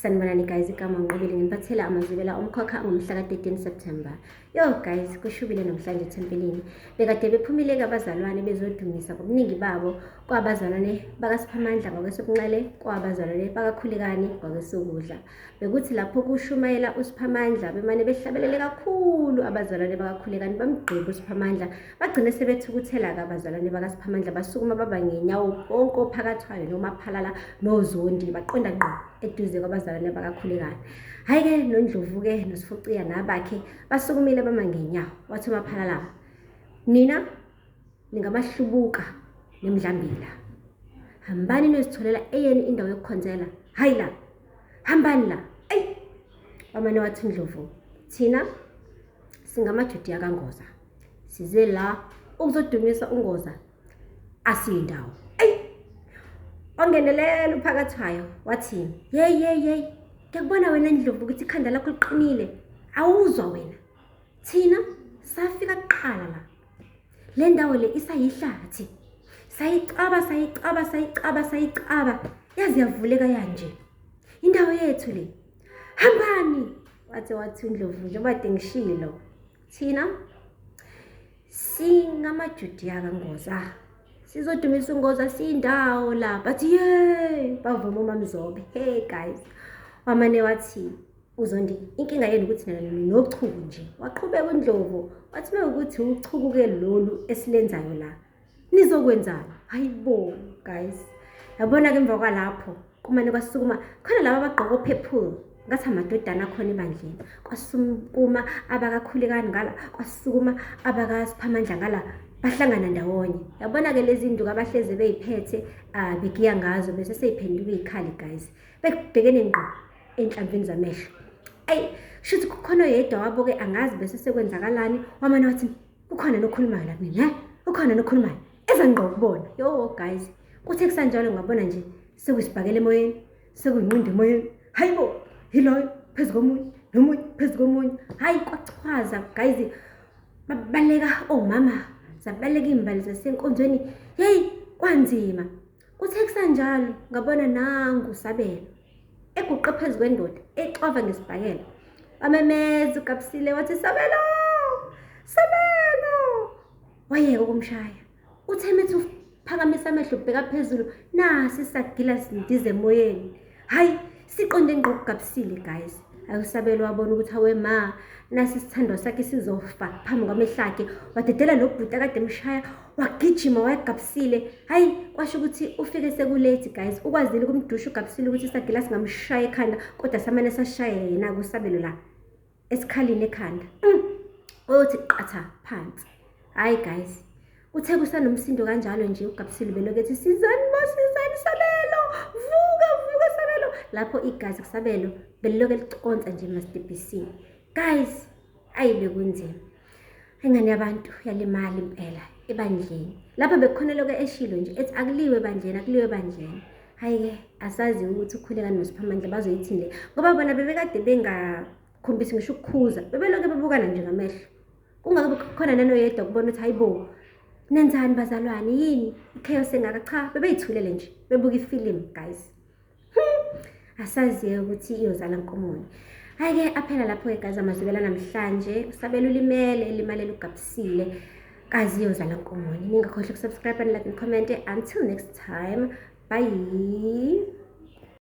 Sanibonani guys, igama uNqobile nginiphathela amazwibela omkhokha ngomhla ka-13 September. Yo guys, kushubile namhlanje ethempelini. Bekade bephumile-ke abazalwane bezodumisa ngobuningi babo kwabazalwane bakaSiphamandla ngakwesobunxele, kwabazalwane bakaKhulekani ngakwesokudla. Bekuthi lapho kushumayela uSiphamandla bemane behlabelele kakhulu abazalwane bakaKhulekani bamgqiba uSiphamandla bagcine sebethukuthela-ke abazalwane bakaSiphamandla basukuma baba ngenyawo bonke ophakathwayo nomaphalala nozondi baqonda ngqo eduze kwabazalwane bakaKhulekani. Hhayi-ke noNdlovu-ke noSifuciya nabakhe basukumile bama ngenyawo wathi umaphalala nina ningabahlubuka nemdlambila hambani niyozitholela eyenu indawo yokukhonzela hhayi la hambani la eyi wamane wathi Ndlovu thina singamajudiya kaNgoza size la ukuzodumisa uNgoza asiyindawo eyi wangenelela uphakathwayo wathi yeyi yeyi yeyi ngiyakubona wena Ndlovu ukuthi ikhanda lakho liqinile awuzwa wena thina safika kuqala la le ndawo le isayihlathi sayicaba sayicaba sayicaba sayicaba yaze yavuleka yanje indawo yethu le hambani wathi wathi uNdlovu njengoba kade ngishilo thina singamajudiya kaNgoza sizodumisa uNgoza siyindawo la bathi ye bavuma uMamzobe hey guys wamane wathi uZondi inkinga yenu ukuthi nina nochuku nje waqhubeka uNdlovu wathi mewukuthi uchuku-ke lolu esilenzayo la nizokwenzani hayi bo guys yabona-ke emva kwalapho kumane kwasukuma khona laba abagqoka ophephul ngathi amadodana akhona ebandleni kwasukuma abakakhulekani ngala kwasukuma abakasiphamandla ngala bahlangana ndawonye yabona-ke lezi nduku abahlezi beyiphethe um begiya ngazo bese seyiphenduka iy'khali guys bekubhekene ngqo ey'nhlamvini zamehlo ayi shuthi kukhona oyedwa wabo-ke angazi bese sekwenzakalani wamane wathi kukhona nokhulumayo la kumina he ukhona nokhulumayo eza ngqo kubona yo guys kuthe kusanjalo ngabona nje sekuyisibhakela emoyeni sekuyinqinda emoyeni hayi bo yiloyo phezu komunye nomunye phezu komunye hayi kwachwaza guys babaleka omama zabaleka iy'mbali zasenkonzweni yeyi kwanzima Kuthe kusanjalo ngabona nangu Sabelo eguqe phezu kwendoda exova ngesibhakela. Wamemeza uGabsile wathi Sabelo! Sabelo! Wayeka ukumshaya. Uthe methi uphakamisa amehlo ubheka phezulu nasi isagila sindiza emoyeni. Hayi siqonde ngqo kuGabsile guys. Ayusabelo wabona ukuthi awe ma nasi isithandwa sakhe sizofa phambi kwamehlo akhe wadedela lo bhuti akade emshaya wagijima wayegabisile hayi kwasho ukuthi ufike sekulethi guys ukwazile ukumdusha ugabisile ukuthi isagila singamshaya ekhanda kodwa samane sashaya yena kusabelo la esikhalini ekhanda mm. oyothi qatha phansi hayi guys kuthe kusanomsindo kanjalo nje ugabisile belokhu ethi sizani bo sizani sabelo vuka vuka sabelo lapho igazi kusabelo belilokhu eliconsa nje emastebhisini guys ayi bekunzima ingane yabantu yalimala impela ebandleni lapho bekukhona lokho eshilo nje ethi akuliwe ebandleni akuliwe ebandleni hhayi-ke asazi ukuthi ukhuleka nosiphamandla bazoyithini le ngoba bona bebekade bengakhombisi ngisho ukukhuza bebelokhu bebukana nje ngamehlo kungakabi khona nanoyedwa kubona ukuthi hayi bo nenzani bazalwane yini ichaos engaka cha bebeyithulele nje bebuka ifilimu guys hmm. asaziyo ukuthi iyozala nkomoni hhayi-ke aphela lapho-ke gazi amazwibela namhlanje usabela ulimele elimalele ugabisile kazi iyozala nkomoni ningakhohlwa ukusubscribe and like and comment until next time bye.